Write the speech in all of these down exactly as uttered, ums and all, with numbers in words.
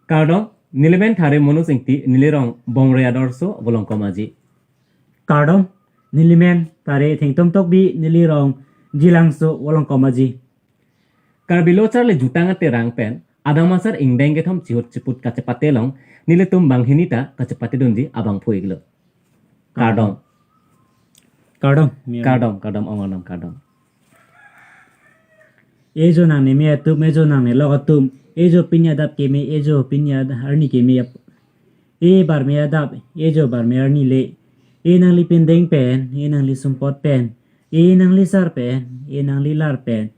Kardom, nelimen Thare Manoj Ingti, nelirong Bongre Adorso Volongkom Aji. Kardom, nelimen Thare Thengtom Tokbi, nelirong Jilangso Volongkom Aji. Karbi Lo Charli Jutang Aterang pen, Adam Asar ingdeng kethom chihut chiput kachepate along, nelitum banghini ta kachepatedunji abangphu-iklo. Kardom. Kardom, Mia. Kardom, kardom, ong arnam kardom. Ejo nangne me atum, ejo nangne lok atum, ejo pini adap keme, ejo pini ad-, arni keme ap-, e barme adap, ejo barme arni le, e nangli pindeng pen, e nangli sumpot pen, e nangli sar pen, e nangli lar pen,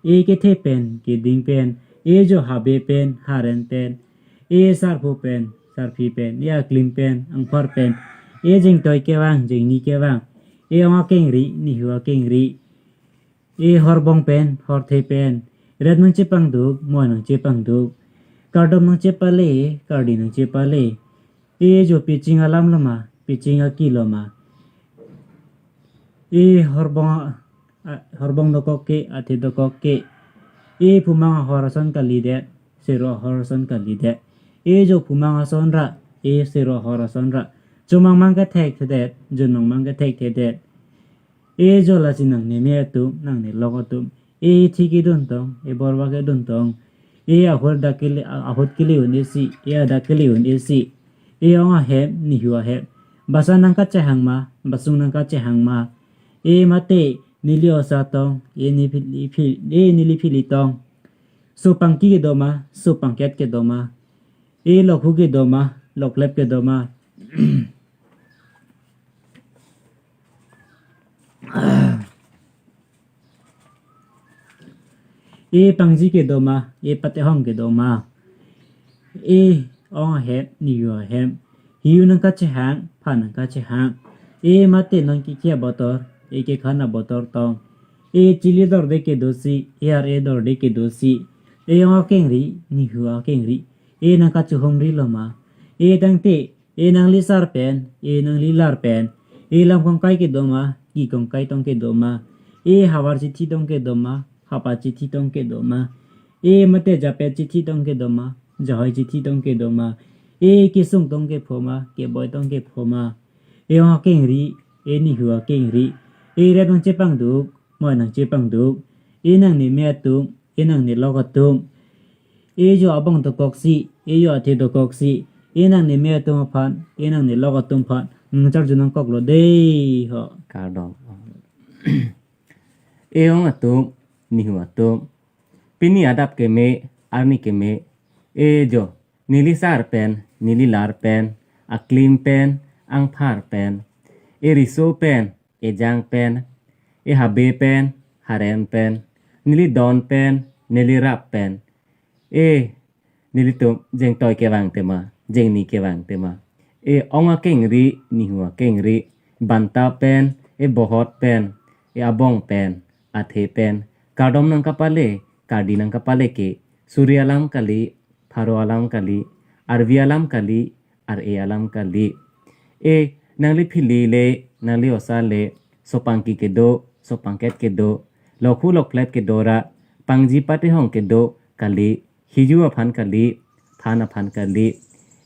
e kethe pen, keding pen, ejo habe pen, haren pen, e sarpo pen, sarpi pen, e aklim pen, angphar pen, e jengtoi kevang, jengni kevang, e ong akengri, nihu akengri, e horbong pen, horthe pen, ret nangchepangduk, moi nangchepangduk, kardom nangchepale, kardi nangchepale, e jo piching alam loma, piching aki loma, e horbong a-, a-, horbong dokok ke, athe dokok ke, e phumang ahor ason kalidet, sero ahor ason kalidet, e jo phumang ason ra, e sero ahor ason ra, chomangmang kethekthedet, jonmangmang kethekthedet, e jo lasi nangne me atum, nangne lok atum, e thi kedun tong, e borwa kedun tong, e ahut dak kele, ahut kele un-e si, e adak kele un-e si, e ong ahem, nihu ahem, basa nangkachehang ma, basung nangkachehang ma, e mate, neli osa tong, e ne phili, phil-, e neli phili tong, sopangki kedo ma, sopangket kedo ma, e lokhu kedo ma, loklep kedo ma. E pangji kedo ma, e patehong kedo ma, e ong ahem, nihu ahem, hiu nangkachehang, phan nangkachehang, e mate nangkikhi abotor, e kekhan abotor tong, e chili dorde kedo si, e ar-e dorde kedo si, e ong akengri, nihu akengri, e nangkachehumri loma, e tangte, e nangli sar pen, e nangli lar pen, e lam kongkai kedo ma, ki kongkai tong kedo ma, e havar chithi tong kedo ma, hapa chithi tong kedo ma, e mate japet chithi tong kedo ma, jahoi chithi tong kedo ma, e kesung tong kepho ma, keboi tong kepho ma, e ong akengri, e nihu akengri, e ret nangchepangduk, moi nangchepangduk, e nangne me atum, e nangne lok atum, e jo abong dokok si, e jo athe dokok si, e nangne me atum aphan, e nangne lok atum aphan, nangcharju nangkoklo dei ho. Kardom. E ong atum, nihu atum, pini adap keme, arni keme, e jo, neli sar pen, neli lar pen, aklim pen, angphar pen, e riso pen, e jang pen, e habe pen, haren pen, neli don pen, neli rap pen, e nelitum jengtoi kevang tema, jengni kevang tema, e ong akengri, nihu akengri, banta pen, e bohot pen, e abong pen, athe pen, kardom nangkapale, kardi nangkapale ke, suri alam kali, pharo alam kali, arvi alam kali, ar-e alam kali. E, nangli phili le, nangli osa le, sopangki kedo, sopangket kedo, lokhu lokplep kedo ra, pangji patehong kedo kali, hiju aphan kali, phan aphan kali.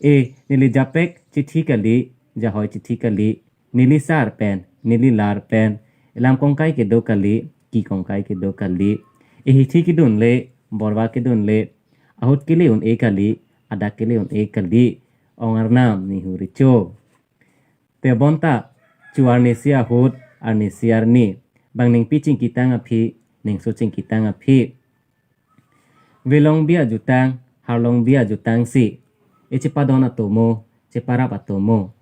E, neli japet chithi kali, jahoi chithi kali, neli sar pen, neli lar pen, lam kongkai kedo kali, ki kongkai kedo kali. E hithi kedun le, borwa kedun le, ahut kele un-e kali, adak kele un-e kali, ong arnam nihu recho. Te bonta, chu arnisi ahut, arnisi arni, bang ningpi chingkitang aphi, ningso chingkitang aphi. Velong bi ajutang, harlong bi ajutang si, e chepadon atomo, cheparap atomo.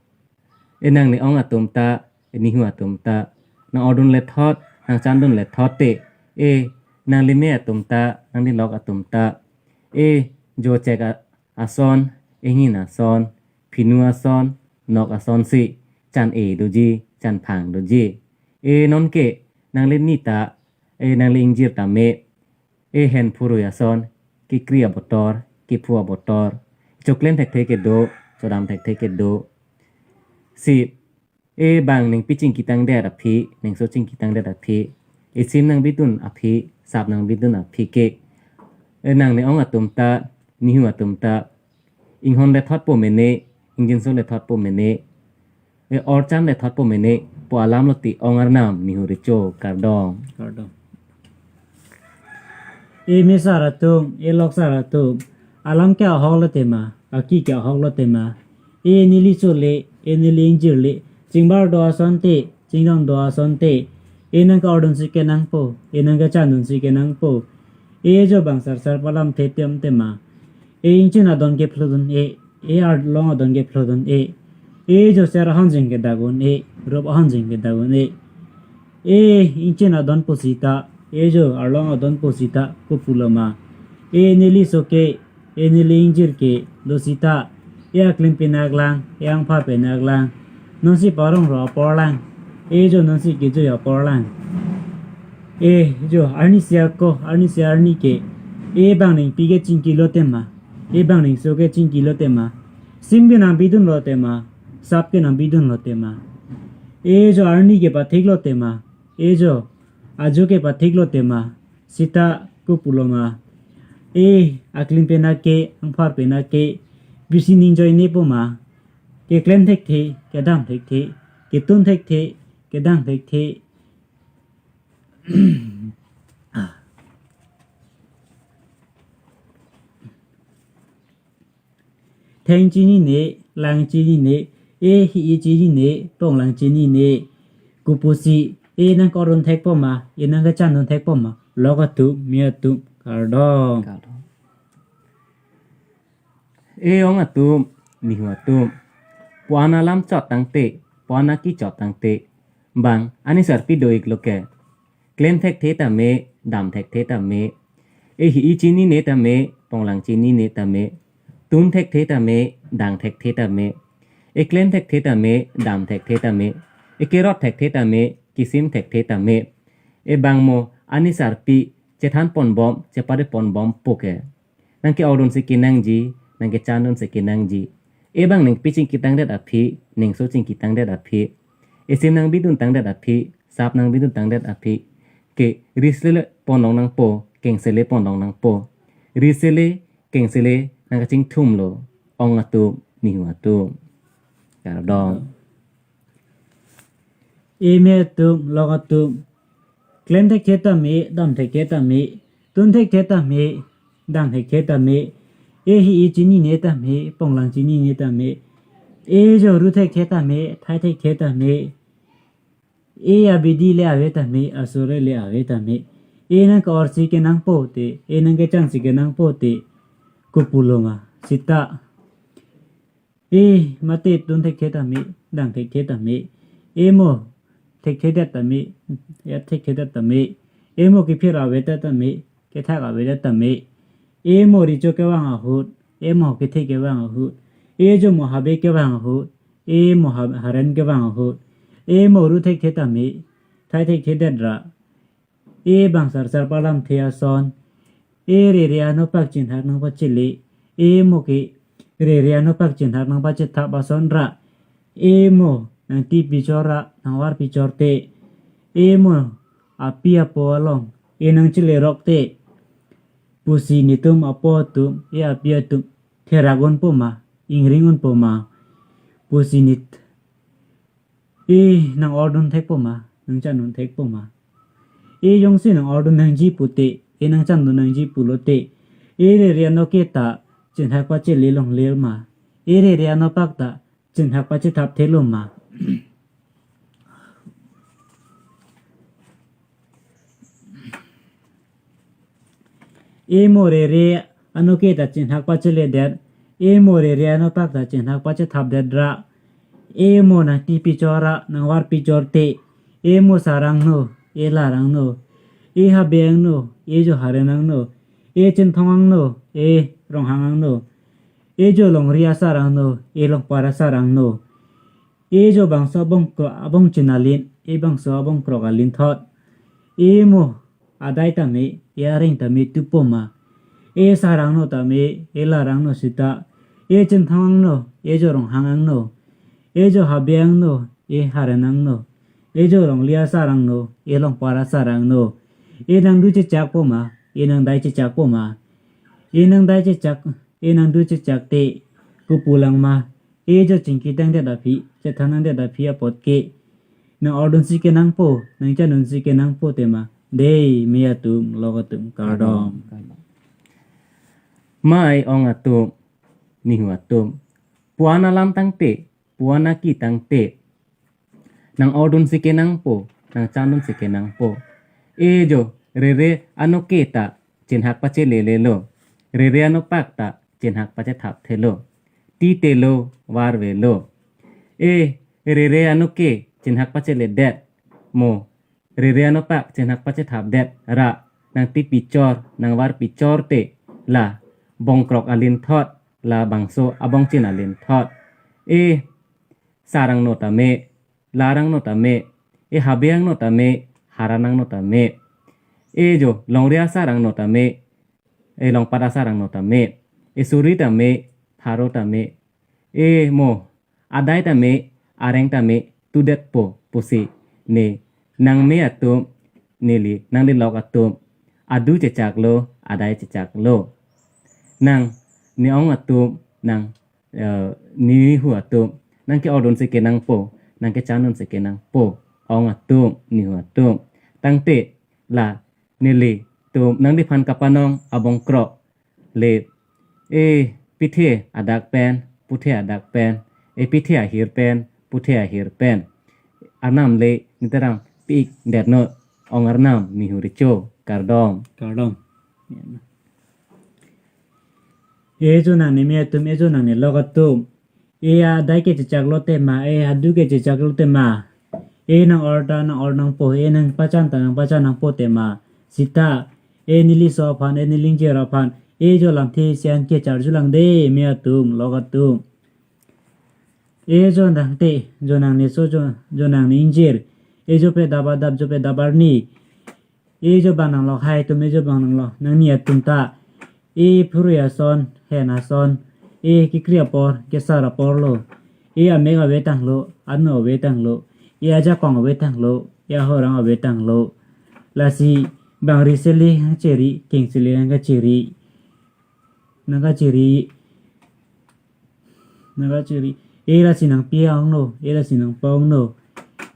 E nangne ong atum ta, e nihu atum ta, nang-ordun lethot, nangchandun lethot te, e nangli me atum ta, nangli lok atum ta, e jo chek a-, ason, inghin ason, phinu ason, nok ason si, chan-e doji, chanphang doji. E nonke, nangli ni ta, e nangli ingjir tame, e hen phurui ason, kekri abotor, kephu abotor, choklen thekthe kedo, chodam thekthe kedo. Si, e bang ningpi chingkitang det aphi, ningso chingkitang det aphi, e sim nangbidun aphi, sap nangbidun aphi ke. E nangne ong atum ta, nihu atum ta, inghon lethot po mene, ingjinso lethot po mene, e orchan lethot po mene, pu alam lo ti ong arnam nihu recho kardom. Kardom. E mesar atum, e loksar atum, alam ke ahok lo tema, aki ke ahok lo tema. E neli chole, e neli ingjir le, chingbar do asonte, chingdong do asonte. E nangke-ordun si kenangpo, e nangkechandun si kenangpo. E jo bang sarsar palamthe tem tema. E ingchin adon kephlodun e, e arlong adon kephlodun e. E jo ser ahonjing kedak un e, rup ahonjing kedak un e. E ingchin adon pusita, e jo arlong adon pusita, kopulo ma. E neli so ke, e neli ingjir ke, dosita, e aklim pen aklang, e angpha pen aklang. Nonsi parong ro apor lang, e jo nonsi kejui apor lang. E jo arnisi ako, arnisi arni ke, e bang ningpi ke chingki lo tema, e bang ningso ke chingki lo tema. Sim ke nangpidun lo tema, sap ke nangpidun lo tema. E jo arni ke pathik lo tema, e jo ajo ke pathik lo tema, sita kopulo ma. E aklim pen ake, angpha pen ake, bisi ning joine po ma. Keklem thekthe, kedam thekthe, ketun thekthe, kedang thekthe. Theng chinine, lang chinine, e hi-i chinine, ponglang chinine. Kopusi, e nangke-ordun thekpo ma, e nangkechandun thekpo ma, lok atum, me atum, kardom. Kardom. E ong atum, nihu atum. Puan alam chot tangte, puan aki chot tangte. Bang, anisar pi do-ik lo ke. Klem thekthe tame, dam thekthe tame. E hi-i chinine tame, ponglang chinine tame. Tun thekthe tame, dang thekthe tame. E klem thekthe tame, dam thekthe tame. E kerot thekthe tame, kisim thekthe tame. E bang mo, anisar pi, chethan ponbom, chepare ponbom po ke. Nangke-ordun si kenangji, nangkechandun si kenangji. E bang ningpi chingki tangdet aphi, ningso chingki tangdet aphi. Isim nangpidun tangdet aphi, sap nangpidun tangdet aphi. Ke risele ponlong nangpo, kengsele ponlong nangpo. Risele, kengsele, nangkachingthum lo, ong atum, nihu atum. Kardom. E me atum, lok atum. Klem thekthe tame, dam thekthe tame, tun thekthe tame, dang thekthe tame. E hi-i chinine tame, ponglang chinine tame. E jo ru thekthe tame, thai thekthe tame. E abidi le ave tame, asore le ave tame. E nangke-or si kenangpo te, e nangkechan si kenangpo te. Kopulo ma, sita. E mate tun thekthe tame, dang thekthe tame. E mo thekthedet tame, ya thekthedet tame. E mo kephir avedet tame, kethak avedet tame. E mo recho kevang ahut, e mo kethe kevang ahut. E jo mo habe kevang ahut, e mo ha-, haren kevang ahut. E mo ru thekthe tame, thai thekthedet ra. E bang sarsar palamthe ason. E rere anopak chinghak nangpachele. E mo ke rere anopak chinghak nangpachethap ason ra. E mo nangtipi chor ra, nangvarpi chor te. E mo api apo along e nangchelerok te. Pusi netum apo atum, e api atum therak unpo ma, ingring unpo ma. Pusi nit E nang-ordun thekpo ma, nangchandun thekpo ma. E jongsi nang-ordun nangji pute, e nangchandun nangji pulote. E rere anoke ta chinghak pachele longle ma. E rere anopak ta chinghak pachethapthe lo ma. E mo rere anoke ta chinghak pacheledet. E mo rere anopak ta chinghak pachethapdet ra. E mo nangtipi chor ra, nangvarpi chor te. E mo sarang no, e larang no. E habe angno, e jo haren angno. E chinthong angno, e ronghang angno. E jo longri asar angno, e longpar asar angno. E jo bangso abong kro-, abong chin alin, e bangso abong krok alinthot. E mo adai tame, e areng tame tupo ma. E sarang no tame, e larang no sita. E chinthong angno, e jo ronghang angno. E jo habe angno, e haren angno. E jo longri asar angno, e longpar asar angno. E nangdu chechakpo ma, e nangdai chechakpo ma. E nangdai chechak, e nangdu chechak te. kopulang ma, e jo chingki tangdet aphi, chethan tangdet aphi apot ke nang-ordunsi kenangpo, nangchandunsi kenangpo tema, dei me atum, lok atum, kardom. Kardom. Mai ong atum, nihu atum, puan alam tangte, puan aki tangte, nang-ordunsi kenangpo, nangchandunsi kenangpo. E jo, rere anoke ta chinghak pachelelelo, rere anopak ta chinghak pachethapthelo, titelo, varvelo. E, rere anoke chinghak pacheledet, mo rere anopak chinghak pachethapdet ra, nangtipi chor, nangvarpi chor te, la bongkrok alinthot, la bangso abongchin alinthot. E, sarang no tame, larang no tame, e, habe ang no tame, haran ang no tame. E jo, longri asarang no tame, e, longpat asarang no tame, e, suri tame, pharo tame, e, mo adai tame, areng tame, tudetpo pusi, ne nangme atum, neli nanglelok atum, adu chechaklo, adai chechaklo. Nang, ne ong atum, nang, eh, nihu atum, nangke-ordunsi kenangpo, nangkechandunsi kenangpo, ong atum, nihu atum. Tangte, la, nelitum nangliphan kapanong abongkrok le, e, pithe adak pen, puthe adak pen, e, pithe ahir pen, puthe ahir pen, arnam le netaram pi-ikdetnon, ong arnam, nihu recho, kardom. Kardom. E jo nangne me atum, e jo nangne lok atum, e adai ke chechaklo tema, e adu ke chechaklo tema, e nang-or ta nang-or nangpo, e nangpachan ta nangpachan nangpo tema, sita, e neliso aphan, e nelingjir aphan, e jo lamthe isi an ke charjulang dei me atum, lok atum. E jo nangte, jo nangneso, jo, jo nangningjir, e jo pe daba dap, jo pe dabarni, e jo bang nanglok hai atum, e jo bang nanglok nangni atum ta, e phurui ason, hen ason, e kekri apor, kesar aporlo, e amek avetanglo, ano avetanglo, e ajakong avetanglo, e ahorang avetanglo. Lasi bang ri sele nangcheri, keng sele nangkacheri, nangkacheri, nangkacheri. E lasi nangpi ongno, e lasi nangpa ongno.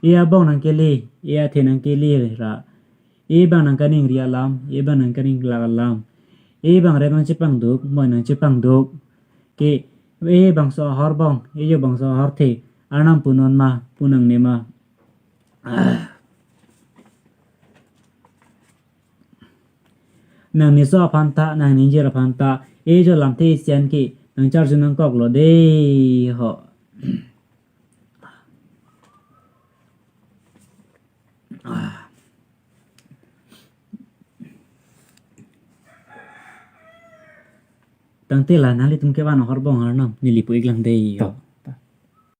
E abong nangkele, e athe nangkele ra, e bang nangkaningri alam, e bang nangkaninglak alam, e bang rem nangchepangduk, moi nangchepangduk. Ke, e bangso ahor bong, e jo bangso ahorthe, arnam punon ma, pu nangne ma. Ah. Nangneso aphan ta, nangningjir aphan ta, e jo lamthe isi an ke nangcharju nangkoklo dei ho. Ah. Tangte la nanglitum kevan ahor bong arnam neli pu-iklang dei ho. To.